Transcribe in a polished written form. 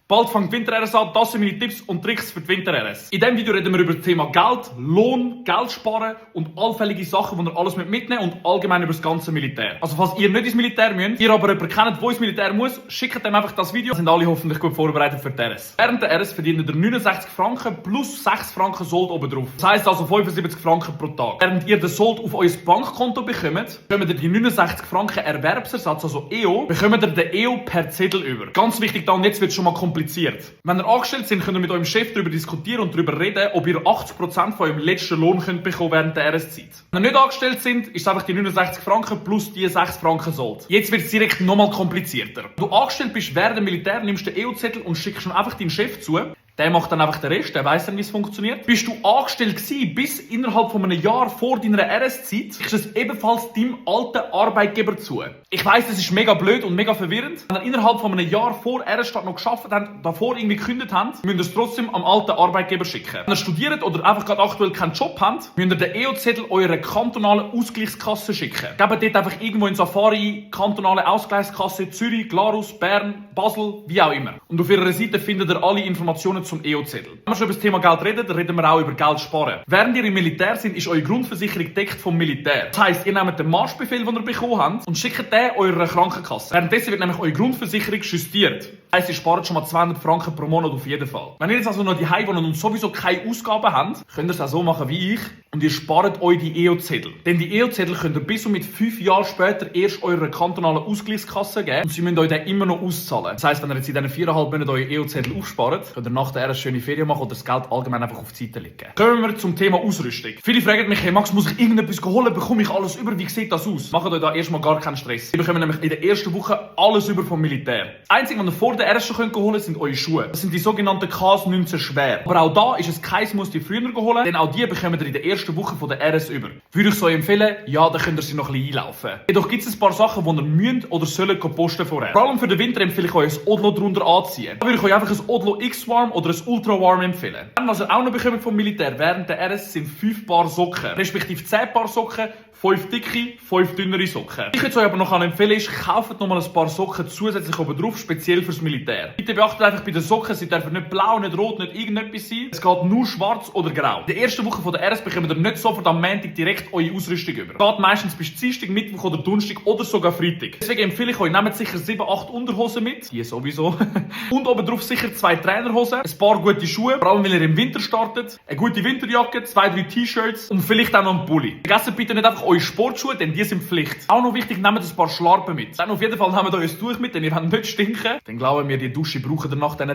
Bald fängt die Winter-RS an, das sind meine Tipps und Tricks für die Winter-RS. In diesem Video reden wir über das Thema Geld, Lohn, Geld sparen und allfällige Sachen, die ihr alles mitnehmen und allgemein über das ganze Militär. Also falls ihr nicht ins Militär müsst, ihr aber jemanden kennt, der ins Militär muss, schickt dem einfach das Video. Sind alle hoffentlich gut vorbereitet für die RS. Während der RS verdient ihr 69 Franken plus 6 Franken Sold oben drauf. Das heisst also 75 Franken pro Tag. Während ihr den Sold auf euer Bankkonto bekommt, bekommt ihr die 69 Franken Erwerbsersatz, also EO, bekommt ihr den EO per Zettel über. Ganz wichtig da, und jetzt wird es schon mal kompliziert. Wenn ihr angestellt sind, könnt ihr mit eurem Chef darüber diskutieren und darüber reden, ob ihr 80% von eurem letzten Lohn könnt bekommen während der RS-Zeit. Wenn ihr nicht angestellt sind, ist es einfach die 69 Franken plus die 6 Franken Sold. Jetzt wird es direkt nochmal komplizierter. Wenn du angestellt bist während dem Militär, nimmst du den EO-Zettel und schickst ihn einfach deinem Chef zu. Der macht dann einfach den Rest, der weiss dann, wie es funktioniert. Bist du angestellt gewesen, bis innerhalb von einem Jahr vor deiner RS-Zeit, schickst du es ebenfalls deinem alten Arbeitgeber zu. Ich weiss, das ist mega blöd und mega verwirrend. Wenn ihr innerhalb von einem Jahr vor RS-Start noch gearbeitet habt, davor irgendwie gekündigt habt, müsst ihr es trotzdem am alten Arbeitgeber schicken. Wenn ihr studiert oder einfach gerade aktuell keinen Job habt, müsst ihr den EO-Zettel eurer kantonalen Ausgleichskasse schicken. Gebt dort einfach irgendwo in Safari, kantonale Ausgleichskasse, Zürich, Glarus, Bern, Basel, wie auch immer. Und auf ihrer Seite findet ihr alle Informationen zum EO-Zettel. Wenn wir schon über das Thema Geld reden, dann reden wir auch über Geld sparen. Während ihr im Militär sind, ist eure Grundversicherung deckt vom Militär. Das heisst, ihr nehmt den Marschbefehl, den ihr bekommen habt, und schickt den eurer Krankenkasse. Währenddessen wird nämlich eure Grundversicherung justiert. Das heisst, ihr spart schon mal 200 Franken pro Monat auf jeden Fall. Wenn ihr jetzt also noch die Heim wohnt und sowieso keine Ausgaben habt, könnt ihr es auch so machen wie ich und ihr spart euch die EO-Zettel. Denn die EO-Zettel könnt ihr bis und mit 5 Jahren später erst eurer kantonalen Ausgleichskasse geben und sie müssen euch dann immer noch auszahlen. Das heisst, wenn ihr jetzt in diesen 4,5 Monaten euren EO-Zettel aufspart, könnt ihr nach der RS schöne Ferien machen oder das Geld allgemein einfach auf die Seite legen. Kommen wir zum Thema Ausrüstung. Viele fragen mich, hey Max, muss ich irgendetwas holen? Bekomme ich alles über? Wie sieht das aus? Macht euch da erstmal gar keinen Stress. Ihr bekommt nämlich in der ersten Woche alles über vom Militär. Das Einzige, was ihr vor der RS schon holen könnt, sind eure Schuhe. Das sind die sogenannten KS-19 schwer. Aber auch da ist es kein Muss, die früher holen, denn auch die bekommt ihr in der ersten Woche von der RS über. Würde ich so empfehlen, ja, dann könnt ihr sie noch ein bisschen einlaufen. Jedoch gibt es ein paar Sachen, die ihr müsst oder sollt posten vorher. Vor allem für den Winter empfehle ich euch ein Odlo drunter anziehen. Da würde ich euch einfach ein Odlo X-Warm oder ein Ultra Warm empfehlen. Dann, was ihr auch noch bekommt vom Militär während der RS, sind 5 Paar Socken. Respektive 10 Paar Socken, 5 dicke, 5 dünnere Socken. Ich würde euch aber noch empfehlen, ist, kauft noch mal ein paar Socken zusätzlich oben drauf, speziell fürs Militär. Bitte beachtet einfach bei den Socken, sie dürfen nicht blau, nicht rot, nicht irgendetwas sein. Es geht nur schwarz oder grau. In der ersten Woche von der RS bekommt ihr nicht sofort am Montag direkt eure Ausrüstung über. Geht meistens bis Dienstag, Mittwoch oder Donnerstag oder sogar Freitag. Deswegen empfehle ich euch, nehmt sicher 7, 8 Unterhosen mit. Die sowieso. Und oben drauf sicher 2 Trainerhosen, ein paar gute Schuhe, vor allem weil ihr im Winter startet, eine gute Winterjacke, 2, 3 T-Shirts und vielleicht auch noch einen Pulli. Vergesst bitte nicht einfach eure Sportschuhe, denn die sind Pflicht. Auch noch wichtig, nehmt ein paar Schlarpen mit. Dann auf jeden Fall nehmt euch ein Tuch mit, denn ihr wollt nicht stinken. Dann glauben wir, die Dusche braucht ihr nach diesen